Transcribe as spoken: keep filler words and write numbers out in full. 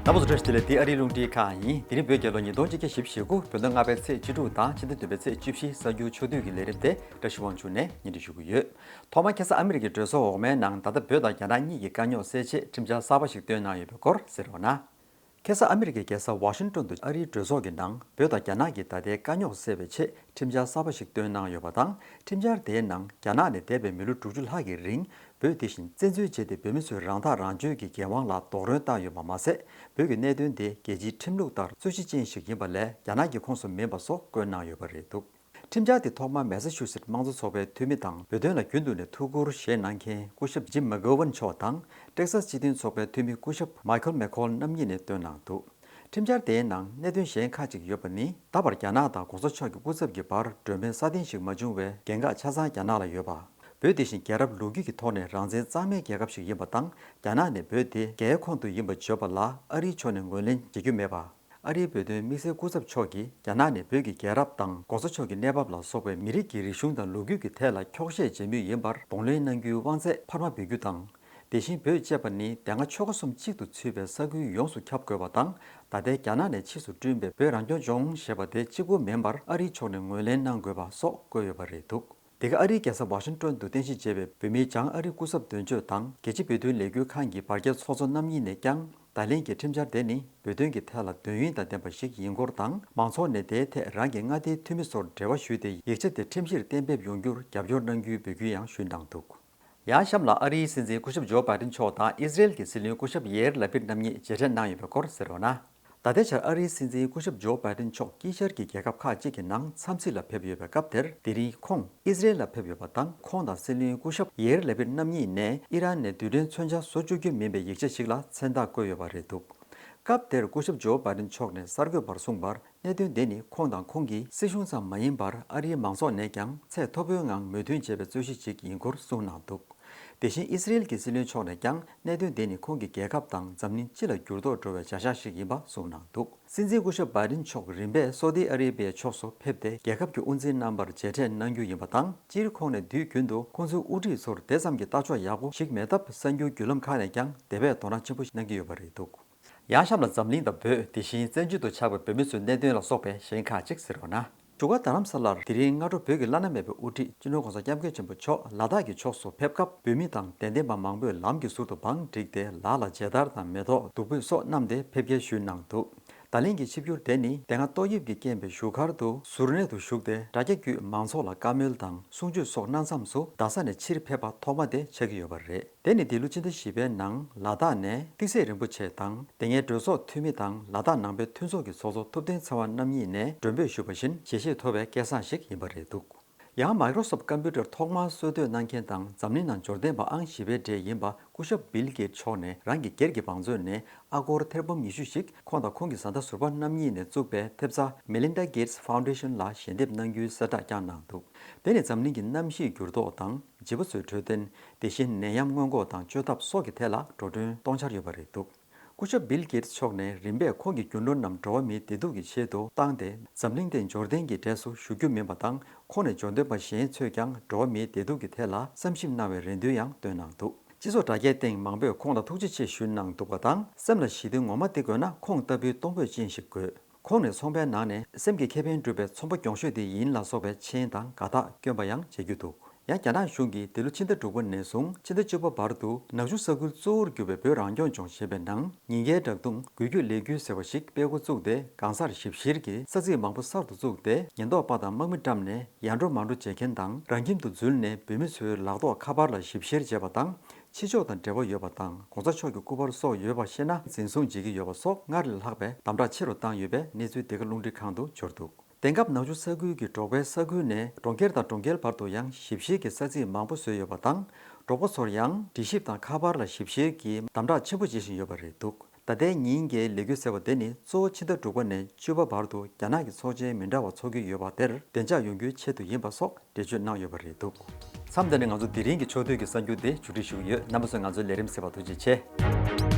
རྣམ་པ་ཚོ་བཀྲ་ཤིས་བདེ་ལེགས། འདི་ཨ་རིའི་རླུང་འཕྲིན་ཁང་ཡིན། དེ་རིང་བོད་རྒྱལ་ལོ་ཉིས་སྟོང་ཆིག་བརྒྱ་བཞི་བཅུ་ཞེ་དགུ། བོད་ཟླ་ལྔ་པའི་ཚེས་བཅུ་དྲུག་དང་ཕྱི་ཟླ་བདུན་པའི་ཚེས་བཅུ་བཞི། གསར་འགྱུར་ཕྱོགས་བསྡུས་ཀྱི་ལས་རིམ་དེ་བཀྲ་ཤིས་དབང་ཕྱུག་ནས་སྙན་སྒྲོན་ཞུ་གི་ཡོད། ཐོག་མར་ཁ་སང་ཨ་མི་རི་ཀའི་གྲོས་ཚོགས་འོག་མའི་ནང་ད་ལྟ་བོད་དང་རྒྱ་ནག་གཉིས་ཀྱི་དཀའ་རྙོག་སེལ་ཆེད་ཁྲིམས་འཆར་གསར་པ་ཞིག་བཏོན་གནང་ཡོད་པའི་སྐོར་གསན་རོགས་གནང་། ཁ་སང་ཨ་མི་རི་ཀའི་རྒྱལ་ས་ཝ་ཤིང་ཏོན་དུ་ཨ་རིའི་གྲོས་ཚོགས་ཀྱི་ནང་བོད་དང་རྒྱ་ནག་གི་ད་ལྟའི་དཀའ་རྙོག་སེལ་བའི་ཆེད་ཁྲིམས་འཆར་གསར་པ་ཞིག་བཏོན་གནང་ཡོད་པ་དང་། ཁྲིམས་འཆར་དེའི་ནང་རྒྱ་ནག་ནས་འདས་པའི་མི་ལོ་དྲུག་ཅུ་ལྷག་གི་རིང་བོད་དེ་བཞིན་བཙན་འཛུལ་བྱས་ཏེ་བོད་མི་ཚོའི་རང་ཐག་རང་གཅོད་ཀྱི་འགན་དབང་ལ་རྡོག་རོལ་བཏང་ཡོད་པ་མ་ཟད། བོད་ཀྱི་གནད་དོན་དེ་རྒྱལ་སྤྱིའི་ཁྲིམས་ལུགས་ལྟར་རྩོད་གཞི་ཅན་ཞིག་ཡིན་པ་ལས་རྒྱ་ནག་གི་ཁོངས་སུ་མིན་པ་སོགས་བཀོད་གནང་ཡོད་པ་རེད་འདུག་ཁྲིམས་འཆར་དེ་ཐོག་མར་མེ་ས་ཆུ་སེད་དམངས་གཙོ་ཚོགས་པའི་འཐུས་མི་དང་བོད་དོན་ལ་རྒྱུན་དུ་ནས་ཐུགས་ཁུར་བཞེས་གནང་མཁན་སྐུ་ཞབས་ཇིམ་མེག་གྷོ་ཝན་མཆོག་དང་། ཏེག་སཱས་སྤྱི་མཐུན་ཚོགས་པའི་འཐུས་མི་སྐུ་ཞབས་མའི་ཁལ་མེག་ཁོལ་རྣམ་གཉིས་ནས་བཏོན་གནང་འདུག་ཁྲིམས་འཆར་དེའི་ནང་གནད་དོན་གཞན་ཁག་ཅིག་ཡོད་པ་ནི། ད་བར་རྒྱ་ནག་དང་གོང་ས་མཆོག་གི་སྐུ་ཚབ་ཀྱི་བར་གྲོས་མོལ་སྲ་བརྟན་ཞིག་མ་བྱུང་བའི་འགན་ཁག་ཆ་ཚང་རྒྱ་ནག་ལ་ཡོད་པ། བོད་དེ་བཞིན་རྒྱལ་རབས་ལོ་རྒྱུས་ཀྱི་ཐོག་ནས་རང་བཙན་གཙང་མའི་རྒྱལ་ཁབ་ཞིག་ཡིན་པ་དང་། རྒྱ་ནག་ནས་བོད་དེ་རྒྱའི་ཁོངས་སུ་ཡིན་པ་བརྗོད་པ་ལ་ཨ་རིའི་ཕྱོགས་ནས་ངོས་ལེན་བྱེད་རྒྱུ་མེད་པ། ཨ་རིའི་བོད་དོན་དམིགས་བསལ་སྐུ་ཚབ་མཆོག་གིས་རྒྱ་ནག་ནས་བོད་ཀྱི་རྒྱལ་རབས་དང་གོང་ས་མཆོག་གི་གནས་བབ་ལ་སོགས་པའི་མི་རིགས་ཀྱི་རིག་གཞུང་དང་ལོ་རྒྱུས་ཀྱི་ཐད་ལ་འཁྱོག་བཤད་བྱེད་མུས་ཡིན་པར་གདོང་ལེན་གནང་རྒྱུའི་དབང་ཚད་འཕར་མ་འབུལ་རྒྱུ་དང་། དེ་བཞིན་བོད་ཅེས་པ་ནི་དེ་སྔ་ཆོལ་ཁ་གསུམ་གཅིག་ཏུ་ཚུད་པའི་ས་ཁུལ་ཡོངས་སུ་ཁྱབ་དགོས་པ་དང་། ད་ལྟའི་རྒྱ་ནག་ནས་ཕྱིས་སུ་བསྐྲུན་པའི་བོད་རང་སྐྱོང་ལྗོངས་ཞེས་པ་དེ་གཅིག་པུ་མིན་པར་ཨ་རིའི་ཕྱོགས་ནས་ངོས་ལེན་གནང་དགོས་པ་སོགས་བཀོད་ཡོད་པ་རེད་འདུག་དེ་ག་ཨ་རིའི་རྒྱལ་ས་ཝ་ཤིང་ཏོན་དུ་རྟེན་གཞི་བྱས་པའི་བོད་མིའི་བྱང་ཨ་རི་སྐུ་ཚབ་དོན་གཅོད་དང་རྒྱལ་སྤྱིའི་བོད་དོན་ལས་འགུལ་ཁང་གི་བར་བརྒལ་ཚོགས་གཙོ་རྣམ་གཉིས་ནས་ཀྱང་། ད་ལན་གྱི་ཁྲིམས་འཆར་དེ་ནི་བོད་དོན་གྱི་ཐད་ལ་དོན་སྙིང་དང་ལྡན་པ་ཞིག་ཡིན་སྐོར་དང་། མང་ཚོགས་ནས་དེའི་ཐད་རང་གི་མངའ་སྡེའི་འཐུས་མི་ཚོར་འབྲེལ་བ་ཞུས་ཏེ། ཡིག་ཆ་དེ་ཁྲིམས་གཞིར་གཏན་འབེབས་ཡོང་རྒྱུར་རྒྱབ་སྐྱོར་གནང་རྒྱུའི་འབོད་སྐུལ་ཡང་ཞུས་གནང་འདུག་ཡང་གཤམ་ལ་ཨ་རིའི་སྲིད་འཛིན་སྐུ་ཞབས་ཇོ་བྷའི་ཏིན་མཆོག་དང་ཨི་ཟི་རེལ་གྱི་སྲིད་བློན་སྐུ་ཞབས་ཡེར་ལ་པིད་རྣམ་གཉིས་མཇལ་འཕྲད་གནང་ཡོད་པའི་སྐོར་གསན་རོགས་གནང་། ད་ལྟའི་ཆར་ཨ་རིའི་སྲིད་འཛིན་སྐུ་ཞབས་ཇོ་བྷའི་ཏིན་མཆོག་དཀྱིལ་ཤར་གྱི་རྒྱལ་ཁབ་ཁག་ཅིག་གི་ནང་འཚམས་གཟིགས་ལ་ཕེབས་ཡོད་པའི་སྐབས་དེར། དེ་རིང་ཁོང་ཨི་ཟི་རེལ་ལ་ཕེབས་ཡོད་པ་དང་། ཁོང་དང་སྲིད་བློན་སྐུ་ཞབས་ཡེར་ལ་པིད་རྣམ་གཉིས་ནས་ཨི་རན་ནས་རྡུལ་ཕྲན་མཚོན་ཆ་བཟོ་བཅུག་རྒྱུ་མིན་པའི་ཡིག་ཆ་ཞིག་ལ་མཚན་རྟགས་བཀོད་ཡོད་པ་རེད་འདུག་སྐབས་དེར་སྐུ་ཞབས་ཇོ་བྷའི་ཏིན་མཆོག་ནས་གསར་འགོད་པར་གསུངས་པར། གནད་དོན་དེ་ནི་ཁོང་དང་ཁོང་གི་སྲིད་གཞུང་ཙམ་མ་ཡིན་པར། ཨ་རིའི་མང་ཚོགས་ནས་ཀྱང་ཚད་མཐོ་པོའི་ངང་མོས་མཐུན་བྱས་པའི་རྩོད་གཞི་ཅིག་ཡིན་སྐོར་གསུངས་གནང་འདུག་དེ་བཞིན་ཨི་སི་རེལ་གྱི་སྲིད་བློན་མཆོག་ནས་ཀྱང་། གནད་དོན་དེ་ནི་ཁོང་གི་རྒྱལ་ཁབ་དང་འཛམ་གླིང་སྤྱི་ལ་འགྱུར་ལྡོག་འགྲོ་བའི་བྱ་གཞག་ཞིག་ཡིན་པ་གསུངས་གནང་འདུག་སྲིད་འཛིན་སྐུ་ཞབས་བྷའི་ཏིན་མཆོག་རིམ་པས་སོ་ཏི་ཨ་རེ་བྷི་ཡའི་ཕྱོགས་སུ་ཕེབས་ཏེ། རྒྱལ་ཁབ་ཀྱི་དབུ་འཛིན་རྣམ་པར་མཇལ་འཕྲད་གནང་རྒྱུ་ཡིན་པ་དང་། སྤྱིར་ཁོང་ནས་དུས་རྒྱུན་དུ་ཁོང་ཚོའི་དབུ་ཁྲིད་ཚོར་དེ་ཙམ་གྱི་ལྟ་ཕྱོགས་ཡག་པོ་ཞིག་མེད་སྟབས། གསར་འགྱུར་བརྒྱུད་ལམ་ཁག་ནས་ཀྱང་དེ་བས་དོ་སྣང་ཆེན་པོ་གནང་གི་ཡོད་པ་རེད་འདུག་ཡང་གཤམ་ལ་འཛམ་གླིང་དང་བོད། དེ་བཞིན་བཙན་བྱོལ་དུ་ཆགས་པའི་བོད་མི་ཚོའི་གནད་དོན་ལ་སོགས་པའི་གཞན་ཁག་ཅིག་གསན་རོགས་གནང་། བཞུགས་སྒར་རྡ་རམ་ས་ལར་དེ་རིང་སྔ་དྲོ་བོད་ཀྱི་བླ་ན་མེད་པའི་དབུ་ཁྲིད་སྤྱི་ནོར་༧གོང་ས་༧སྐྱབས་མགོན་ཆེན་པོ་མཆོག་ལ་དྭགས་ཀྱི་ཕྱོགས་སུ་ཕེབས་སྐབས། བོད་མི་དང་དད་ལྡན་པ་མང་པོས་ལམ་གྱི་ཟུར་དུ་བང་བསྒྲིགས་ཏེ། ལག་ལ་མཇལ་དར་དང་མེ་ཏོག་བདུག་སྤོས་སོགས་བསྣམས་ཏེ་ཕེབས་སྐྱེལ་ཞུས་གནང་འདུག་ད་ལན་གྱི་ཆིབས་བསྒྱུར་དེ་ནི་དེ་སྔ་ཏོག་དབྱིབས་ཀྱི་རྐྱེན་པས་བཞུགས་སྒར་དུ་ཟུར་གནས་དུ་བཞུགས་ཏེ། དྲ་རྒྱ་བརྒྱུད་མང་ཚོགས་ལ་བཀའ་མོལ་དང་གསུང་ཆོས་སོགས་གནང་མཚམས་སུ། རྡ་ས་ནས་ཕྱིར་ཕེབས་པ་ཐོག་མ་དེ་ཆགས་ཀྱི་ཡོད་པ་རེད། དེ་ནི་འདི་ལོ་ཕྱི་ཟླ་བཞི་པའི་ནང་ལ་དྭགས་ནས་ཏི་སེ་རིན་པོ་ཆེ་དང་། དེ་སྔའི་གྲོས་ཚོགས་འཐུས་མི་དང་ལ་དྭགས་ནང་པའི་མཐུན་ཚོགས་ཀྱི་ཚོགས་གཙོ་ཐུབ་བསྟན་ཚེ་དབང་རྣམ་གཉིས་ནས་མགྲོན་འབོད་ཞུས་པ་བཞིན་ཞལ་བཞེས་ཐོབ་པའི་སྐལ་བཟང་ཞིག་ཡིན་པ་རེད་འདུག་ཡང་Microsoft Computer་ཐོག་མར་གསོལ་སྟོན་གནང་མཁན་དང་འཛམ་གླིང་ནང་འབྱོར་ལྡན་པ་ཨང་བཞི་པའི་གྲས་ཡིན་པ་སྐུ་ཞབས་Bill Gates་མཆོག་ནས་རང་གི་སྒེར་གྱི་བང་མཛོད་ནས་ཨ་སྒོར་ཐེར་འབུམ་ཉི་ཤུ་ཞིག་ཁོང་དང་ཁོང་གི་བཟའ་ཟླ་ཟུར་པ་རྣམ་གཉིས་ནས་བཙུགས་པའི་ཐེབས་རྩ་Melinda Gates Foundation་ལ་ཞལ་འདེབས་གནང་རྒྱུའི་གསལ་བསྒྲགས་བསྐྱངས་གནང་འདུག་དེ་ནི་འཛམ་གླིང་གི་གནམ་གཤིས་འགྱུར་ལྡོག་དང་། བྱིས་པ་ཚོའི་འཕྲོད་བསྟེན། དེ་བཞིན་ནད་ཡམས་སྔོན་འགོག་དང་བཅོས་ཐབས་སོགས་ཀྱི་ཐད་ལ་འགྲོ་གྲོན་གཏོང་འཆར་ཡོད་པ་རེད་འདུག་སྐུ་ཞབས་Bill Gates་མཆོག་ནས་རིམ་པས་ཁོང་གི་རྒྱུ་ནོར་རྣམས་འགྲོ་བ་མིའི་བདེ་སྡུག་གི་ཆེད་དུ་བཏང་སྟེ། འཛམ་གླིང་སྟེང་འབྱོར་ལྡན་གྱི་གྲས་སུ་ཞུགས་རྒྱུ་མིན་པ་དང་། ཁོང་ནས་འབྱོར་ལྡན་པ་གཞན་ཚོས་ཀྱང་འགྲོ་བ་མིའི་བདེ་སྡུག་གི་ཐད་ལ་བསམ་ཞིབ་གནང་བའི་རེ་འདུན་ཡང་བཏོན་གནང་འདུག་སྤྱི་ཚོགས་དྲ་རྒྱའི་སྟེང་མང་པོས་ཁོང་ལ་ཐུགས་རྗེ་ཆེ་ཞུས་གནང་འདུག་པ་དང་། སེམས་ལ་ཞི་བདེ་ངོ་མ་དེ་དགོས་ན། ཁོང་ལྟ་བུའི་གཏོང་ཕོད་ཅན་ཞིག་དགོས། ཁོང་ནས་ཚོང་པའི་ནང་ནས་སེམས་ཀྱི་ཁེ་ཕན་སྒྲུབ་པའི་ཚོང་པ་གྱོང་ཤོས་དེ་ཡིན་ལ་སོགས་པའི་མཆན་དང་དགའ་རྟགས་བསྐྱོན་པ་ཡང་མཇལ་རྒྱུ་འདུག་ཡང་རྒྱ་ནག་གཞུང་གིས་འདི་ལོ་ཕྱི་ཟླ་དྲུག་པ་ནས་བཟུང་ཕྱི་ཟླ་བཅུ་པ་བར་དུ་ནག་ཆུ་ས་ཁུལ་གཙོ་བོར་གྱུར་པའི་བོད་རང་སྐྱོང་ལྗོངས་ཞེས་པའི་ནང་ཉིན་འགའི་བསྒྲགས་ཐུང་འགུལ་སྐྱོད་ལས་འགུལ་ཟེར་བ་ཞིག་སྤེལ་འགོ་བཙུགས་ཏེ། གང་སར་ཞིབ་བཤེར་གྱི་ས་ཚིགས་མང་པོ་གསར་དུ་བཙུགས་ཏེ། ཉེན་རྟོག་པ་དང་དམག་མི་བཀྲམ་ནས་ཡར་འགྲོ་མར་འགྲོ་བྱེད་མཁན་དང་། རང་ཁྱིམ་དུ་འཛུལ་ནས་བོད་མི་ཚོའི་ལག་ཐོགས་ཁ་པར་ལ་ཞིབ་བཤེར་བྱས་པ་དང་། ཕྱི་ཕྱོགས་དང་འབྲེལ་བ་ཡོད་པ་དང་། གོང་ས་མཆོག་གི་སྐུ་པར་སོགས་ཡོད་པ་ཤེས་ན་འཛིན་བཟུང་བྱེད་ཀྱི་ཡོད་པ་སོགས་སྔར་ལས་ལྷག་པའི་དམ་དྲག་ཆེ་རུ་བཏང་ཡོད་པའི་གནས་ཚུལ་འདི་ག་རླུང་འཕྲིན་ཁང་དུ་འབྱོར་འདུག་དེང་སྐབས་ནག་ཆུ་ས་ཁུལ་གྱི་འབྲོག་པའི་ས་ཁུལ་ནས་གྲོང་ཁྱེར་དང་གྲོང་ཁྱེར་བར་དུ་ཡང་ཞིབ་བཤེར་གྱི་ས་ཚིགས་མང་པོ་བཟོས་ཡོད་པ་དང་། འབྲོག་པ་ཚོར་ཡང་འདྲི་ཞིབ་དང་ཁ་པར་ལ་ཞིབ་བཤེར་གྱིས་དམ་དྲག་ཆེན་པོ་བྱེད་བཞིན་ཡོད་པ་རེད་འདུག་ད་ལྟའི་ཉིན་འགའི་ལས་འགུལ་ཟེར་བ་དེ་ནི་གཙོ་བོ་ཕྱི་ཟླ་དྲུག་པ་ནས་བཅུ་པ་བར་དུ་རྒྱ་ནག་གི་ཚོགས་ཆེན་མི་འདྲ་བ་འཚོགས་ཀྱི་ཡོད་པ་དེར་བདེ་འཇགས་ཡོང་རྒྱུའི་ཆེད་དུ་ཡིན་པ་སོགས་འགྲེལ་བརྗོད་གནང་ཡོད་པ་རེད་འདུག་མཚམས་འདི་ནས་ང་ཚོ་དེ་རིང་གི་ཕྱོགས་བསྡུས་ཀྱི་གསར་འགྱུར་འདི་མཇུག་སྒྲིལ་ཞུ་གི་ཡོད། རྣམ་པ་ཚོས་ང་ཚོའི་ལས་རིམ་གསན་པར་ཐུགས་རྗེ་ཆེ།